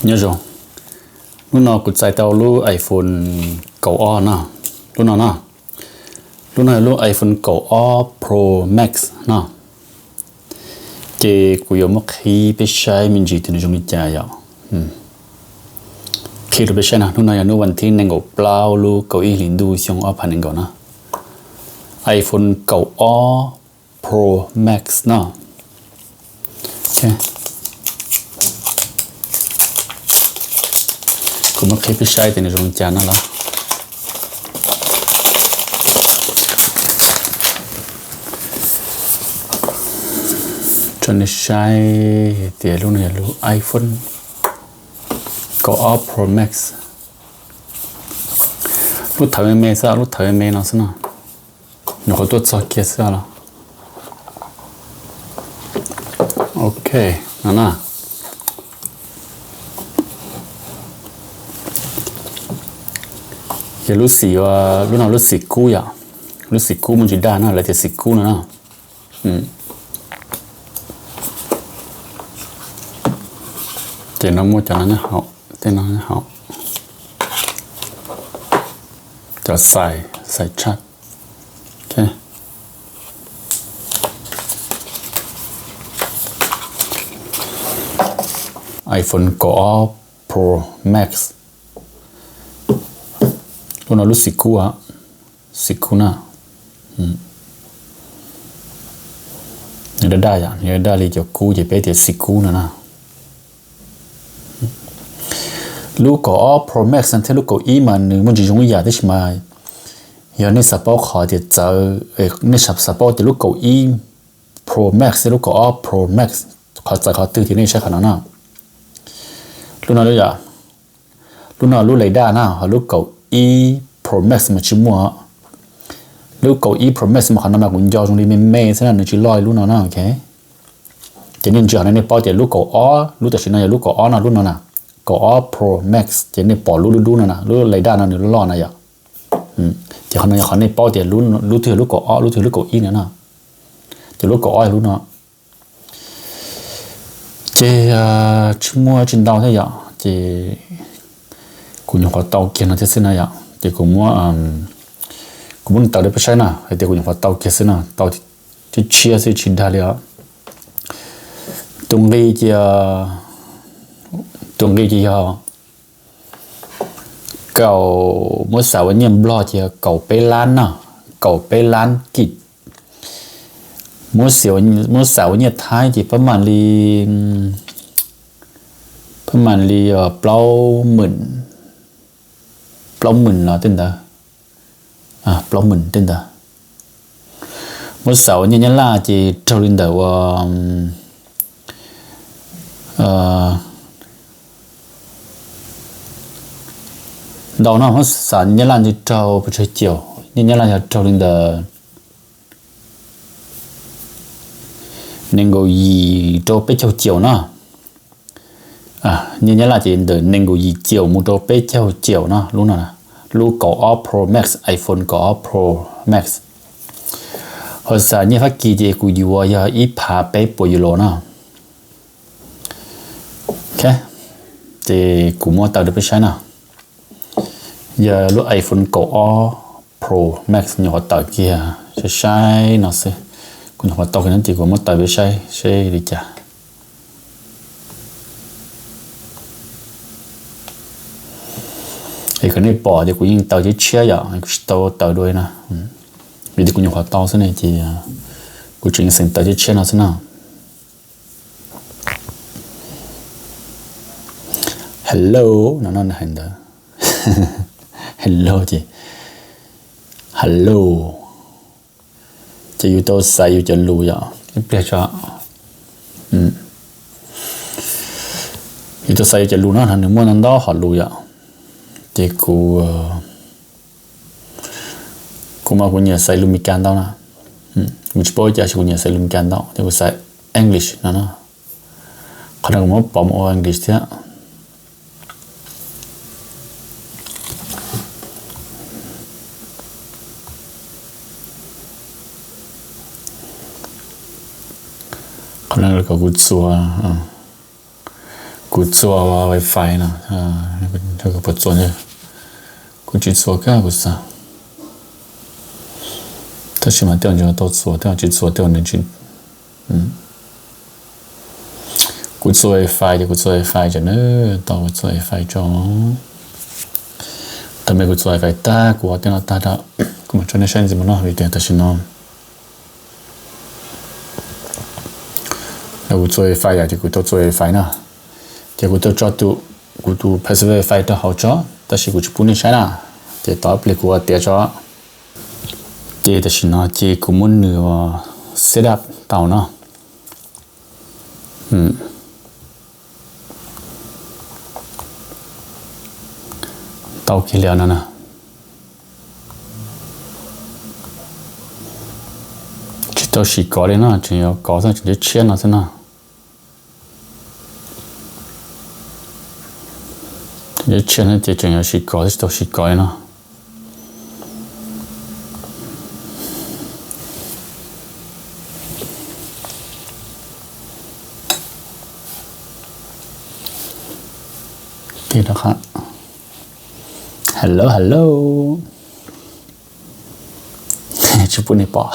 Nyob zoo, hnub no kuv txais tau lub iPhone kaum ob no, lub no no, lub no yog lub iPhone kaum ob Pro Max no. Ces kuv yuav muab qhib peb saib me ntsis tias nws zoo li cas yom. Qhib rau peb saib no, hnub no yog hnub vas thib nees nkaum plaub lub kaum ib hlis ntuj xyoo ob phav nees nkaum no. iPhone kaum ob Pro Max no. Kuv muab qhib peb saib tias nws zoo li cas no los. Tso nej saib tias lub no yog lub iPhone kaum ob Pro Max. Lub thawv me me xwb, lub thawv me me no xwb no. Nyuam qhuav tuaj txog kiag xwb los. Ok, no na. Yog lub xim, lub no lub xim kub yom. Lub xim kub muaj ntsis daj no, lawv tias xim kub no na. Ces no muaj cov no nyob hauv, tej no nyob hauv. Cov xais, xais tshaj. iPhone kaum ob Pro Max. Lub no lub xim kub, xim kub na. Nws daj daj yom, nws daj daj li cov kub ces peb tias xim kub no na. Lub kaum ob Pro Max thiab lub kaum ib mas nws muaj ntsis zoo ib yam tab sis mas yog nej xav paub qhov tias txawv, nej xav paub tias lub kaum ib Pro Max thiab lub kaum ob Pro Max qhov txawv qhov twg ces nej saib qhov no na. Lub no, lub no lub lais daj na, ho lub kaum ib Pro Max mas tsis muaj. Lub kaum ib Pro Max mas qhov no mas kuv nco zoo li me me xwb na, nws tsis loj li lub no na, ok. Ces nej ntsia qhov no nej paub tias lub kaum ob, lub tam sim no yog lub kaum ob no, lub no na, kaum ob Pro Max, ces nej pom lub dub dub no na, lub lais daj no nws loj na yom. Ces qhov no yog qhov nej paub tias lub twg yog lub kaum ob, lub twg yog lub kaum ib no na. Ces lub kaum ob yog lub no. Ces tsis muaj tsis ntau thiab yom, ces kuv nyuam qhuav tau kiag no thiab xwb na yom, ces kuv muab, kuv muab nws taws rau peb saib na, hais tias kuv nyuam qhuav tau kiag xwb na, tau tshiab tshiab xwb tsis dag li os. Tus nqi ces, tus nqi ces yog kaum, muab xav ua nyiaj Nplog ces kaum peb lab na, kaum peb lab kis. Muab xav ua nyiaj Thaib ces pab mam li, pab mam li plaub hmwm, plaub hmwm los tej ntawd, plaub hmwm tej ntawd. Muab xav ua nyiaj Nyab Laj ces raug li ntawm ua ntau no, muab xav Nyab Laj ces raug pes tsawg caum, nyiaj Nyab Laj yog raug li ntawm nees nkaum yim rau peb caug caum no. Nyiaj Nyab Laj ces ntawm nees nkaum yim caum mus rau peb caug caum no, lub no, lub kaum ob Pro Max, iPhone kaum ob Pro Max. Ho xav nyiaj Fab Kis ces kuv yuav yog ib phav peb puas Euro no. Ces kuv muab taws rau peb saib no. Yog lub iPhone kaum ob Pro Max, nyuam qhuav taws kiag saib saib no xwb. Kuv nyuam qhuav tau kiag no ces kuv muab taws peb saib seb li cas. Es kom nej pom tias kuv yeej taws tshiab tshiab yom, kuv tsis tau taws dua na. Vim tias kuv nyuam qhuav tau xwb ne ces kuv tseem xeem taws tshiab tshiab no xwb na. Hello no, no nws hais ntawd. Hello ces, hello. Ces yus tau xaiv yus cov lus yom, ib pliag tso. Yus tau xaiv yus cov lus no, nws muaj ntau ntau hom lus yom. Ces kuv, kuv mas kuv nyiam xaiv lus Meskas ntau na. Kuv tsis paub cas kuv nyiam xaiv lus Meskas ntau, ces kuv xaiv English no na. Qhov no kuv muab pov mus ua English thiab. Qhov no kom kuv txuas, kuv Kuv txua wifi no, kuv puas txua, kuv tsis txua kawg kuv xav. Tab sis mas tej zaum tau txua, tej zaum tsis txua, tej zaum nws tsis. Kuv txua wifi ces kuv txua wifi ces na, tau kuv txua wifi tso. Thaum me kuv txua wifi tag kuv ua tej no tag rau, kuv mam tso nej saib ntxiv mus no vim tias tam sim no no kuv txua wifi yom, ces kuv tau txua wifi na, ces kuv tau tso tus, kuv tus password wifi rau hauv tso, tab sis kuv tsis pub nej saib na, ces tos ib pliag kuv ua tiav tso. Ces tam sim no ces kuv muab nws set up tau no. Tau kiag li no na. Tsis tau sim kov li no, tseem yuav kov xwb, tseem tshiab tshiab no xwb no. Tshiab tshiab no ces tseem yuav sim kov xwb, tsis tau sim kov li no. Hello, hello. Tsis pub nej pom.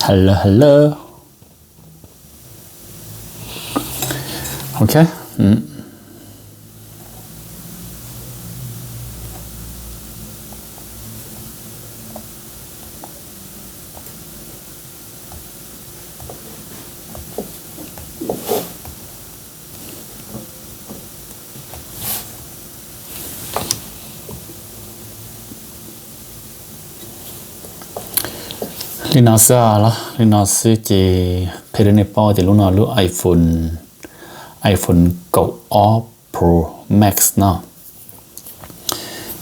Hello, hello. Ok. Li no xwb los, li no xwb ces qhia rau nej paub tias lub no lub iPhone, iPhone kaum ob Pro Max no.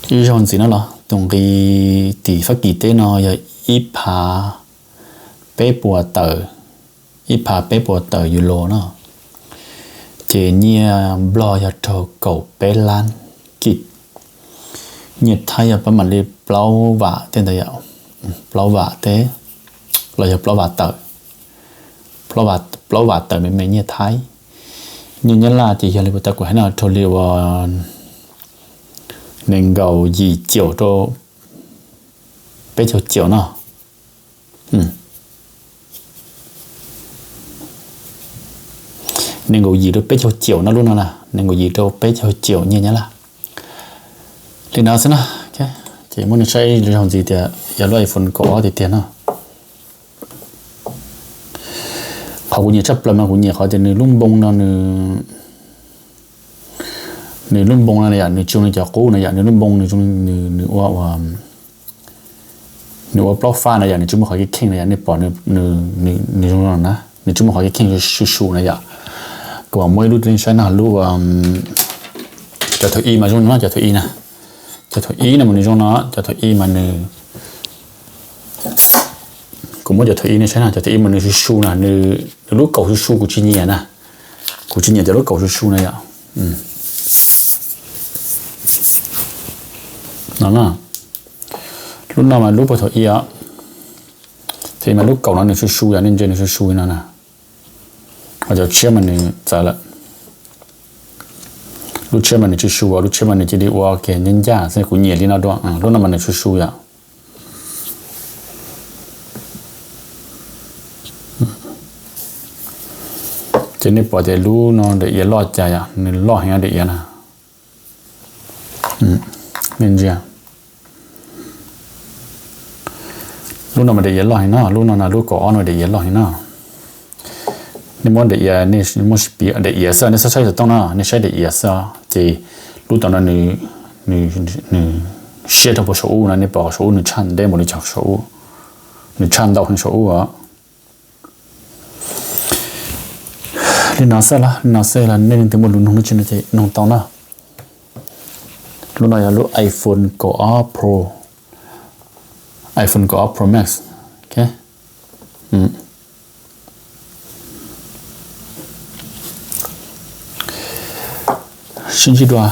Ib zaug ntxiv no los tus nqi tim Fab Kis teb no yog ib phav peb puas tawm, ib phav peb puas tawm Euro no, ces nyiaj Nplog yog raug kaum peb lab kis. Nyiaj Thaib yog pab mam li plaub vam tej ntawd yom, plaub vam teb los yog plaub vam tawm, plaub vam tawm me me nyiaj Thaib. Nyiaj Nyab Laj ces yog li puas tas kuv hais no raug li uas nees nkaum yim caum rau peb caug caum no. Nees nkaum yim rau peb caug caum no lub no na, nees nkaum yim rau peb caug caum nyiaj Nyab Laj. Li no xwb na, ces muab nej saib zaug ntxiv tias yog lub iPhone kaum ob tiag tiag no. Qhov kuv nyiam tshaj plaws mas kuv nyiam qhov tias nws lub npoo no nws, nws lub npoo no yom, nws tsis zoo li cov qub no yom, nws lub npoo nws, nws ua, nws ua plaub fab no yom, nws tsis muaj qhov kev kheej no yom, nej pom nws zoo no na, nws tsis muaj qhov kev kheej su su no yom. Kuv mam muab ib lub rau nej saib no, lub, cov thaum ib mas zoo no, cov thaum ib na, cov thaum ib no mas nws zoo no, cov thaum ib mas nws, kuv muab cov thaum ib nej saib no, cov thaum ib mas nws su su na, nws lub kaum su su kuv tsis nyiam na, kuv tsis nyiam cov lub kaum su su na yom. No na, lub no mas lub puag thaum ib, thaum ib mas lub kaum no nws su su yom, nej ntsia nws su su li no na. Ho cov tshiab mas nws txawv lawm. Lub tshiab mas nws tsis su, lub tshiab mas nws cia li ua kiag ncaj ncaj xwb, kuv nyiam li no dua, lub no mas nws su su yom. Ces nej pom tias lub no daim iav loj cas yom, nws loj heev daim iav na. Nej ntsia, lub no mas daim iav loj heev no, lub no na, lub kaum ob no daim iav loj heev no. Nej muab daim iav, nej muab sib piv daim iav xwb, nej txhob saib xov tooj no, nej saib daim iav xwb. Ces lub tom no nws siab rau puag saum ub no, nej pom saum ub nws tshaj ntev npaum li cas saum ub, nws tshaj ntau heev saum ub os. Li no xwb los, li no xwb los, nej leej twg muaj lus nug lub tsi no ces nug tau na. Lub no yog lub iPhone kaum ob Pro, iPhone kaum ob Pro Max. Ok. Sib ntsib dua.